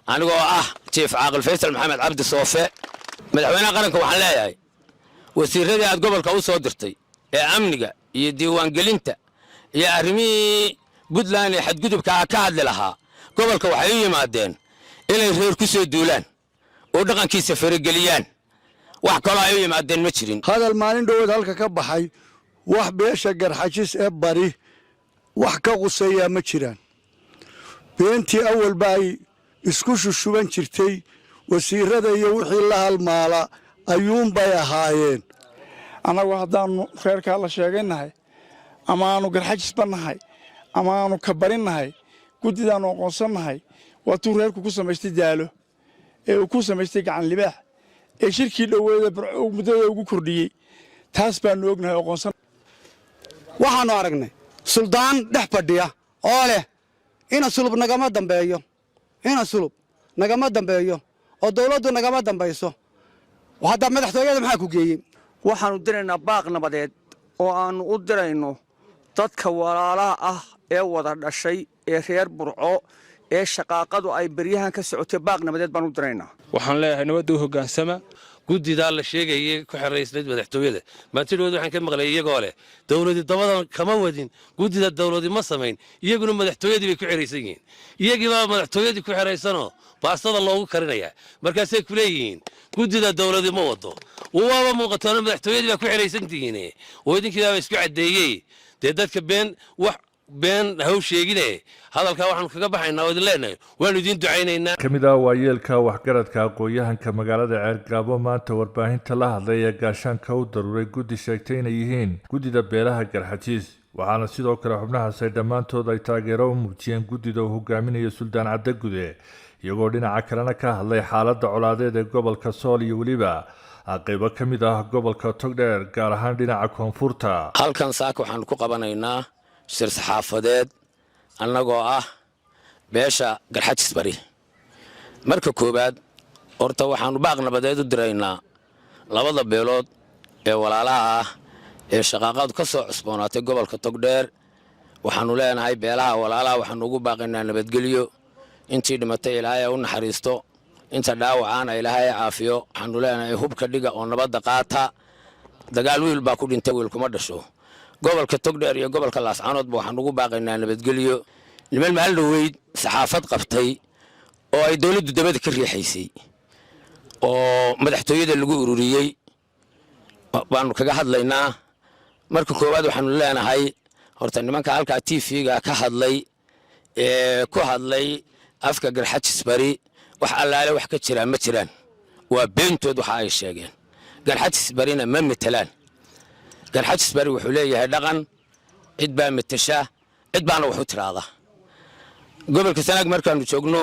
Anigoo ah Jiif Caaqil Faysal Maxamed Cabdi Soofe, madaxweynaha qaranka waxaan leeyahay: wasiirradii aad gobolka u soo dirtay ee amniga iyo diiwaangelinta iyo arrimihii Puntland ee xadgudubkaa ka hadli lahaa, gobolka waxay u yimaadeen inay reer ku soo duulaan oo dhaqankiisa farageliyaan. Wax kaloo ay u yimaadeen ma jirin. Hadal maalin dhoweed halka ka baxay, wax beesha Garxajis ee Bari wax ka quseeyaa ma jiraan. Beentii awalba ay isku shushuban jirtay wasiirada iyo wixii la halmaala ayuunbay ahaayeen. Annagu haddaannu reerkaa la sheegaynahay, ama aanu Garxajisba nahay, ama aanu kabarinnahay, guddidaannu aqoonsannahay waa tuu reerku ku samaystay Daalo ee uu ku samaystay Gacan Libaax ee shirkii dhoweeda muddada ugu kordhiyey. Taas baannu ognahay, aqoonsan. Waxaannu aragnay suldaan dhex fadhiya oo leh ina Sulub nagama dambeeyo, ina Sulub nagama dambeeyo oo dawladdu nagama dambayso. Hadda madaxtooyada maxaa ku geeyey? Waxaannu diraynaa baaq nabadeed oo aannu u dirayno dadka walaalaha ah ee wada dhashay ee reer Burco ee shaqaaqadu ay beryahan ka socotay. Baaq nabadeed baan u diraynaa. Waxaan leeyahay, nabadda u hoggaansama. Guddidaa la sheegayay ku xeraysnayd madaxtooyada, maantidhood waxaan ka maqlay iyagoo leh dowladi dabadan kama wadin, guddida dowladi ma samayn. Iyaguna madaxtooyadii bay ku xeraysan yihiin. Iyagiibaa madaxtooyadii ku xeraysanoo baastada loogu karinayaa. Markaasay ku leeyihiin guddida dowladi ma wado. Waaba muuqatoona madaxtooyadii baa ku xeraysantihiin oo idinkiibaaba isku caddeeyey. Dee dadka been wax been haw sheegine. Hadalkaa waxaanu kaga baxaynaa oo idin leenahay, waanu idiin ducaynaynaa. Ka mid ah waayeelka, waxgaradka, aqoon-yahanka magaalada Ceergaabo maanta warbaahinta la hadlay ee gaashaanka u daruuray guddi sheegtay inay yihiin guddida beelaha Garxajiis, waxaana sidoo kale xubnahaas ay dhammaantood ay taageero u muujiyeen guddida uu hogaaminayo Suldaan Caddagude, iyagoo dhinaca kalena ka hadlay xaaladda colaadeed ee gobolka Sool iyo weliba qaybo ka mid ah gobolka Togdheer, gaar ahaan dhinaca koonfurta. Halkan saaka waxaanu ku qabanaynaa shir saxaafadeed annagoo ah beesha Garxajis Bari. Marka koowaad, horta waxaannu baaq nabadeed u diraynaa labada beelood ee walaalaha ah ee shaqaaqadu ka soo cusboonaatay gobolka Togdheer. Waxaannu leenahay, beelaha walaalaha waxaannu ugu baaqaynaa nabadgelyo. Intii dhimatay Ilaahay ha u naxariisto, inta dhaawacaana Ilaahay ha caafiyo. Waxaannu leenahay, hubka dhiga oo nabadda qaata. Dagaal wiil baa ku dhintay, wiil kuma dhasho. Gobolka Togdheer iyo gobolka Laascaanoodba waxaanu ugu baaqaynaa nabadgelyo. Niman maalin dhoweyd saxaafad qabtay oo ay dowladdu dabada ka riixaysay oo madaxtooyada lagu ururiyey baanu kaga hadlaynaa. Marka koowaad, waxaanu leenahay horta nimanka halkaa TV-ga ka hadlay ee ku hadlay afka Garxajis Bari, wax allaale wax ka jiraan ma jiraan. Waa beentood waxa ay sheegeen. Garxajis Barina ma metelaan. Garxajis Bari wuxuu leeyahay dhaqan, cid baa metesha, cid baana wax u tiraada. Gobolka Sanaag markaanu joogno,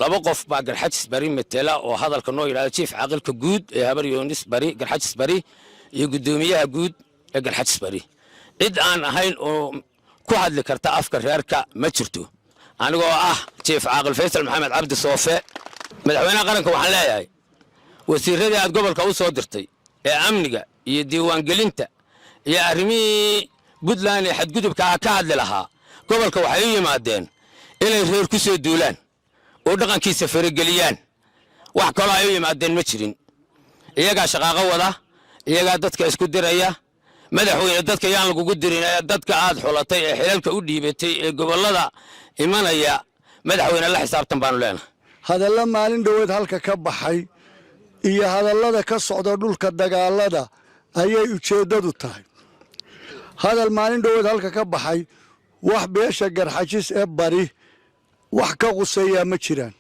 laba qof baa Garxajis Bari metela oo hadalka noo yidhahda: jiif caaqilka guud ee Habar Yoonis Bari, Garxajis Bari, iyo guddoomiyaha guud ee Garxajis Bari. Cid aan ahayn oo ku hadli karta afka reerka ma jirto. Anigoo ah Jiif Caaqil Faysal Maxamed Cabdi Soofe, madaxweynaha qaranka waxaan leeyahay, wasiirradii aad gobolka u soo dirtay ee amniga iyo diiwaangelinta iyo arrimihii Puntland ee xadgudubkaa ka hadli lahaa, gobolka waxay u yimaadeen inay reer ku soo duulaan oo dhaqankiisa farageliyaan. Wax kaloo ay u yimaadeen ma jirin. Iyagaa shaqaaqo wada, iyagaa dadka isku diraya. Madaxweyne, dadka yaan lagugu dirin ee dadka aad xulatay ee xilalka u dhiibatay ee gobollada imanaya, madaxweyne, la xisaabtan baanu leenahay. Hadallo maalin dhoweed halka ka baxay iyo hadallada ka socda dhulka dagaalada ayay ujeeddadu tahay. Hadal maalin dhoweed halka ka baxay, wax beesha Garxajis ee Bari wax ka quseeyaa ma jiraan.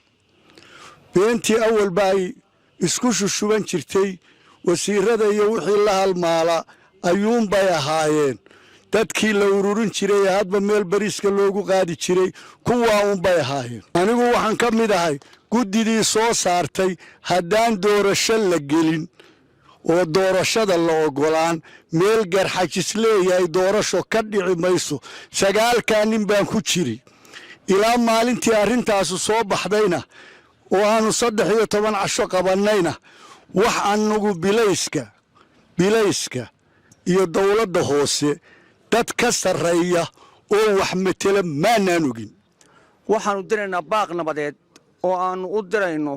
Beentii awalba ay isku shushuban jirtay wasiirada iyo wixii la halmaala ayuunbay ahaayeen. Dadkii la ururin jiray ee hadba meel bariiska loogu qaadi jiray, kuwaa uunbay ahaayeen. Anigu waxaan ka mid ahay guddidii soo saartay haddaan doorasho la gelin oo doorashada la ogolaan, meel Garxajis leeyahay doorasho ka dhici mayso. Sagaalkaa nin baan ku jiri. Ilaa maalintii arrintaasu soo baxdayna oo aanu 13 casho qabannayna, wax anagu bilayska iyo dowladda hoose dad ka sarreeya oo wax metela maanaan ogin. Waxaannu diraynaa baaq nabadeed. Oo aannu u dirayno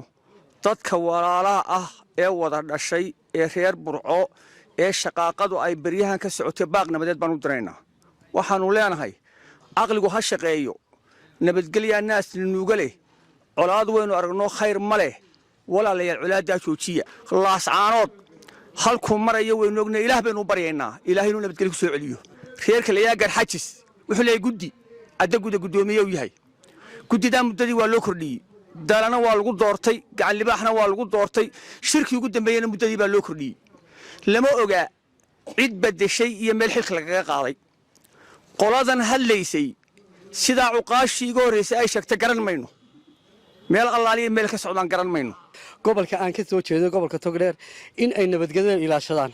dadka walaalaha ah ee wada dhashay ee reer Burco ee shaqaaqadu ay beryahan ka socotay, baaq nabadeed baan u diraynaa. Waxaannu leenahay, caqligu ha shaqeeyo. Nabadgelyaa naas nuuga leh. Colaad waynu aragno, khayr ma leh. Walaalayaal, colaaddaa joojiya. Laascaanood halkuu marayo waynu ognay. Ilaah baynu u baryaynaa, Ilaah inuu nabadgelyo ku soo celiyo. Reerka layaa Garxajis wuxuu leeyahay guddi Caddaguda guddoomiye u yahay. Guddidaa muddadii waa loo kordhiyey. Dalana waa lagu doortay, Gacan Libaaxna waa lagu doortay. Shirkii ugu dambeeyena muddadii baa loo kordhiyey. Lama ogaa cid baddeshay iyo meel xilka lagaga qaaday. Qoladan hadlaysay, sidaa cuqaashii iga horraysay ay sheegtay, garan mayno meel allaaliya meel ka socdaan, garan mayno. Gobolka aan ka soo jeedo, gobolka Togdheer, in ay nabadgelyada ilaashadaan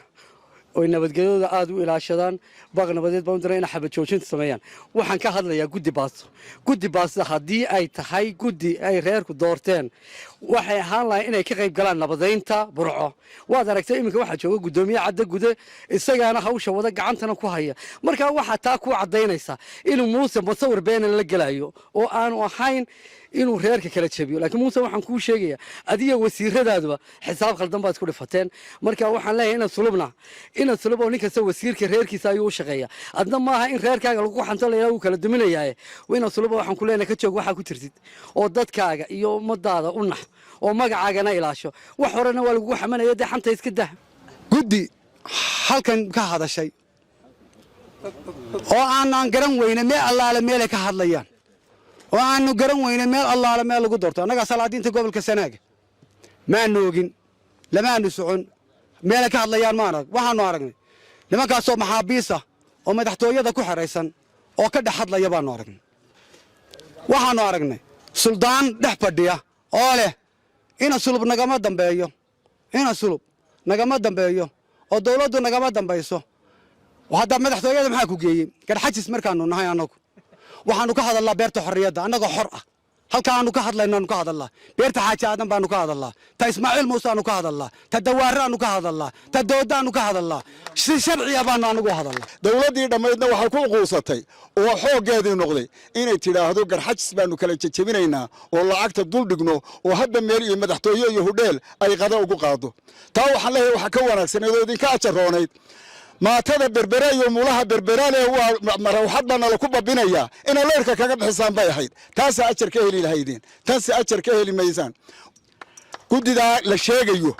oy nabadgelyadooda aada u ilaashadaan. Baaq nabadeed baan u diray, inay xabad joojinta sameeyaan. Waxaan ka hadlayaa guddi baasto. Guddi baasto haddii ay tahay guddi ay reerku doorteen, waxay ahaan lahay inay ka qayb galaan nabadaynta Burco. Waad aragtay, iminka waxaa jooga guddoomiye Cadda Gude, isagaana hawsha wada, gacantana ku haya. Marka waxaa taa ku caddaynaysa inuu Muuse masawir beenan la gelayo oo aanu ahayn inuu reerka kala jabiyo. Laakiin Muuse, waxaan kuu sheegayaa, adiga wasiiradaadaba xisaab khaldan baad isku dhifateen. Marka waxaan leeyahay, inaad sulubna, inaad sulub oo nin kasta wasiirka reerkiisa ayuu u shaqeeya. Adna maaha in reerkaaga lagu xanto, la wuu kala duminayaaye. Inaad suluba, waxaan ku leenahay, ka joog waxaa ku jirtid oo dadkaaga iyo ummadaada u nax oo magacaagana ilaasho. Wax horena waa lagugu xamanaya, dee xanta iska dah. Guddi halkan ka hadashay oo aanaan garan weyne meel allaale meelay ka hadlayaan, oo aanu garan weyne meel allaale meel lagu doorto, annagaa salaadiinta gobolka Sanaaga maanu ogin, lamaanu socon meelay ka hadlayaan, ma arag. Waxaanu aragnay nimankaasoo maxaabiisa oo madaxtooyada ku xeraysan oo ka dhex hadlaya baanu aragnay. Waxaannu aragnay suldaan dhex fadhiya oo leh, "Ina Sulub nagama dambeeyo, Ina Sulub nagama dambeeyo oo dawladdu nagama dambayso." Hadda madaxtooyada maxaa ku geeyey? Garxajis markaanu nahay annagu, waxaanu ka hadalnaa beerta xorriyadda annagoo xor ah. Halka aanu ka hadlayno aanu ka hadalnaa. Beerta Xaaji Aadan baanu ka hadalnaa, ta Ismaaciil Muuse aanu ka hadalnaa, ta Dawaare aanu ka hadalnaa, ta Dooda aanu ka hadalnaa. Si sharciya baanu anagu hadalnaa. Dowladdii dhammaydna waxay ku quusatay oo xooggeedii noqday inay tidhaahdo, "Garxajis baanu kala jejebinaynaa oo lacagta dul dhigno," oo hadda meel iyo madaxtooye iyo hudheel ay qada ugu qaado. Taa waxaan leeyahay, waxaa ka wanaagsanayd oo idinka ajaroonayd maatada Berbera iyo mulaha Berberale waa marawxad baa nala ku babinayaa, inaad leyrka kaga bixisaan bay ahayd. Taasaa ajar ka heli lahaydeen, tanse ajar ka heli maysaan. Guddidaa la sheegayo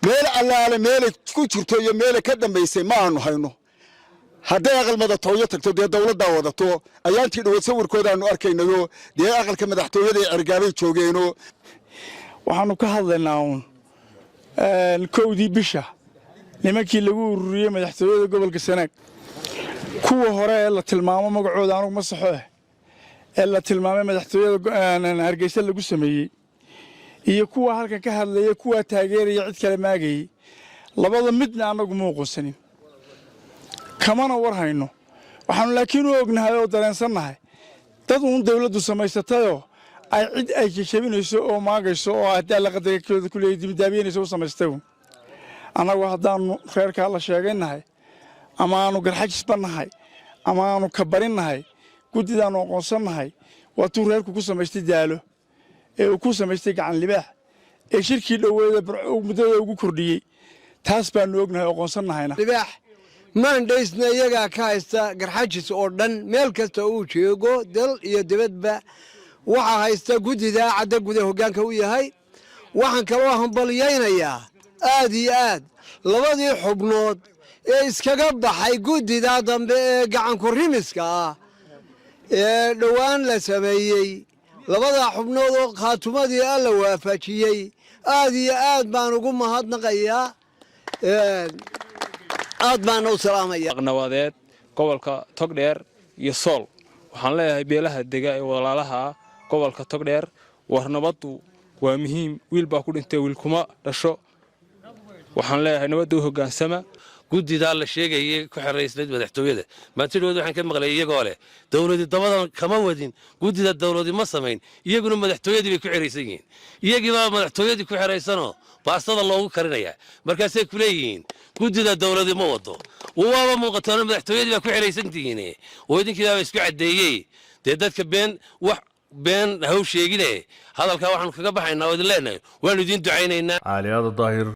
meel allaale meelay ku jirto iyo meelay ka dambaysay ma aanu hayno. Hadday aqal madaxtooyo tagto, dee dowladdaa wadato. Ayaantii dhawood sawirkoodaanu arkaynayo, dee aqalka madaxtooyada ee Cergaabay joogeeno. Waxaannu ka hadlaynaa uun 1dii bisha nimankii lagu ururiyey madaxtooyada gobolka Sanaag. Kuwa hore ee la tilmaamo magacooda anugu ma saxo ee la tilmaamay madaxtooyada Hargeysa lagu sameeyey iyo kuwa halkan ka hadlaya, kuwaa taageeraya cid kale maagayey, labada midna annagu ma aqoonsanin, kamana war hayno. Waxaannu laakiin u ognahay oo dareensannahay dad uun dawladdu samaysatayoo ay cid ay jejebinayso oo maagayso oo haddii Alla qadarkooda ku leeyay dibidaabiyanayso u samaystay uun. Annagu haddaannu reerkaa la sheegaynahay ama aanu Garxajisba nahay ama aanu kabarinnahay, guddidaannu aqoonsannahay waa tuu reerku ku samaystay Daalo ee uu ku samaystay Gacan Libaax ee shirkii dhoweeda muddada ugu kordhiyey. Taas baannu ognahay, aqoonsannahayna. Libaax maandhaysna iyagaa ka haysta Garxajis oo dhan. Meel kasta uu joogo, dal iyo dibadba, waxaa haysta guddida Cadda Gude hoggaanka u yahay. Waxaan kaloo hambalyaynayaa aad iyo aad labadii xubnood ee iskaga baxay guddida dambe ee gacanku rimiska ah ee dhowaan la sameeyey. Labadaa xubnood oo khaatumadii Alla waafajiyey, aad iyo aad baan ugu mahadnaqayaa, aad baana u salaamaya. Nabadeed gobolka Togdheer iyo Sool, waxaan leeyahay beelaha dega ee walaalaha ah gobolka Togdheer, war nabaddu waa muhiim. Wiil baa ku dhintay, wiil kuma dhasho. Waxaan leeyahay, nabadda u hoggaansama. Guddidaa la sheegayay ku xeraysnayd madaxtooyada, maantidhood waxaan ka maqlay iyagoo leh, "Dowladi dabadan kama wadin, guddida dowladi ma samayn." Iyaguna madaxtooyadii bay ku xeraysan yihiin. Iyagiibaa madaxtooyadii ku xeraysanoo baastada loogu karinayaa. Markaasay ku leeyihiin, "Guddida dowladi ma wado." Waaba muuqatoona madaxtooyadii baa ku xeraysan tihiin oo idinkiibaaba isku caddeeyey. Dee dadka been wax. Been haw sheegine. Hadalkaa waxaanu kaga baxaynaa oo idin leenahay waanu idiin ducaynaynaa. Cali Aada Daahir.